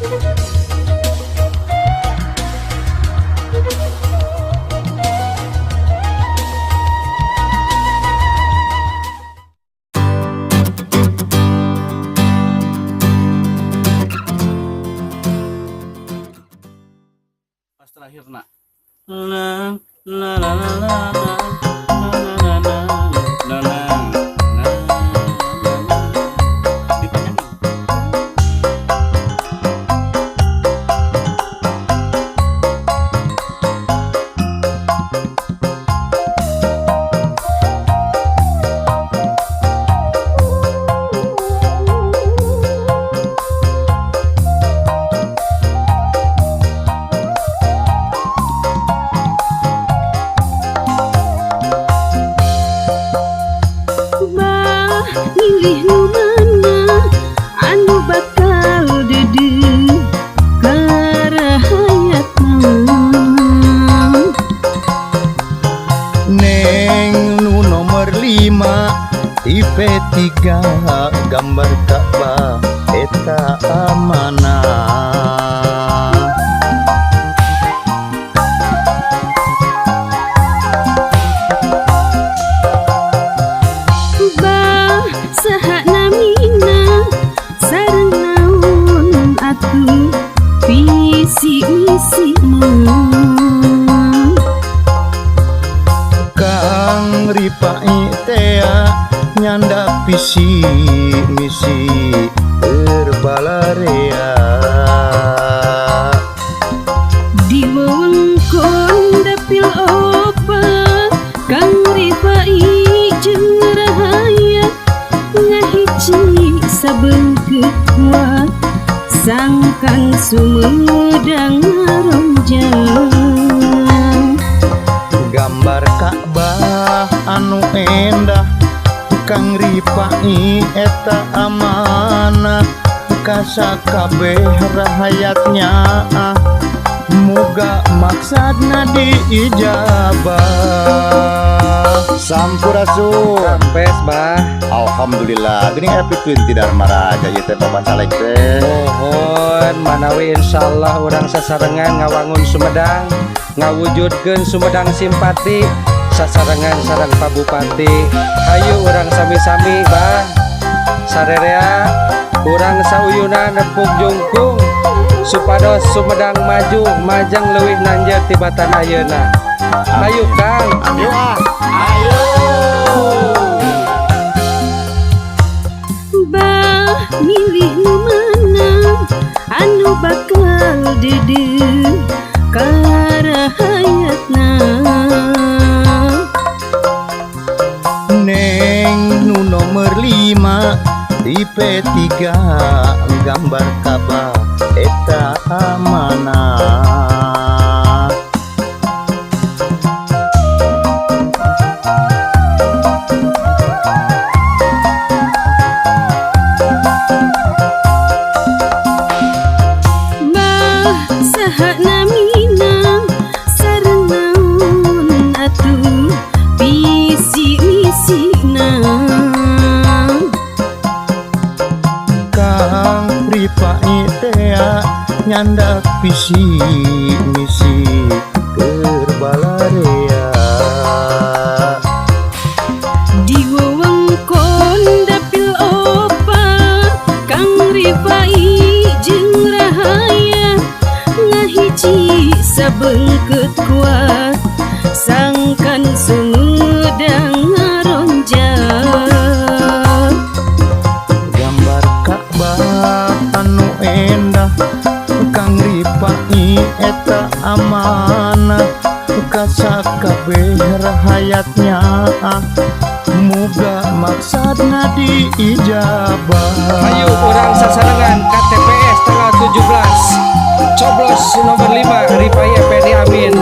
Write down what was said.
Pas terakhir nak. La la la la la la la la la la la la. Dipanjangin. Bah, milih nu mana anu bakal deudeuh karahayatna? Neng, nu nomor 5 tipe 3 gambar Ka'bah eta amanah. Bah, saha namina sareng naon atuh visi misina? Kang Ripai tea nyandak visi misi keur balarea. Di wewengkon dapil 4, Kang Rifai jeung Rahayat ngahiji sabeungkeut kuat sangkan Sumedang ngaronjang. Gambar Ka'bah anu endah, Kang Ripai eta amanah kasakabeh rahayatnya, muga maksadna diijabah. Sampurasun. Rampes, Bah. Alhamdulillah, geuning happy twin Dharma Raja ieu teh, Bapak Caleg teh. Mohon manawi insyaallah urang sasarengan ngawangun Sumedang, ngawujudkeun Sumedang simpati sasarengan sareng Pak Bupati. Hayu urang sami-sami, Bah, sarerea urang sauyunan nepuk jungkung supados Sumedang maju majeng leuwih nanjeur tibatan ayeuna. Hayu, Kang. Ayo ah. Ayo. Bah, milih nu mana anu bakal deudeuh karahayatna? Neng, nu nomor 5 tipe 3 gambar Ka'bah eta amanah. Bah, saha namina sareng naon atuh visi misina? Kang Ripai tea nyandak visi misi keur balarea. Di wewengkon dapil 4, Kang Rifai jeung Rahayat ngahiji sabeungkeut kuat sangkan Sumedang ngaronjang. Gambar Ka'bah anu endah, Kang Ripai eta amanah kasakabeh rahayatnya, muga maksadna diijabah. Hayu urang sasarengan ka TPS tanggal 17, coblos nomor 5 Rifai Effendi Amin.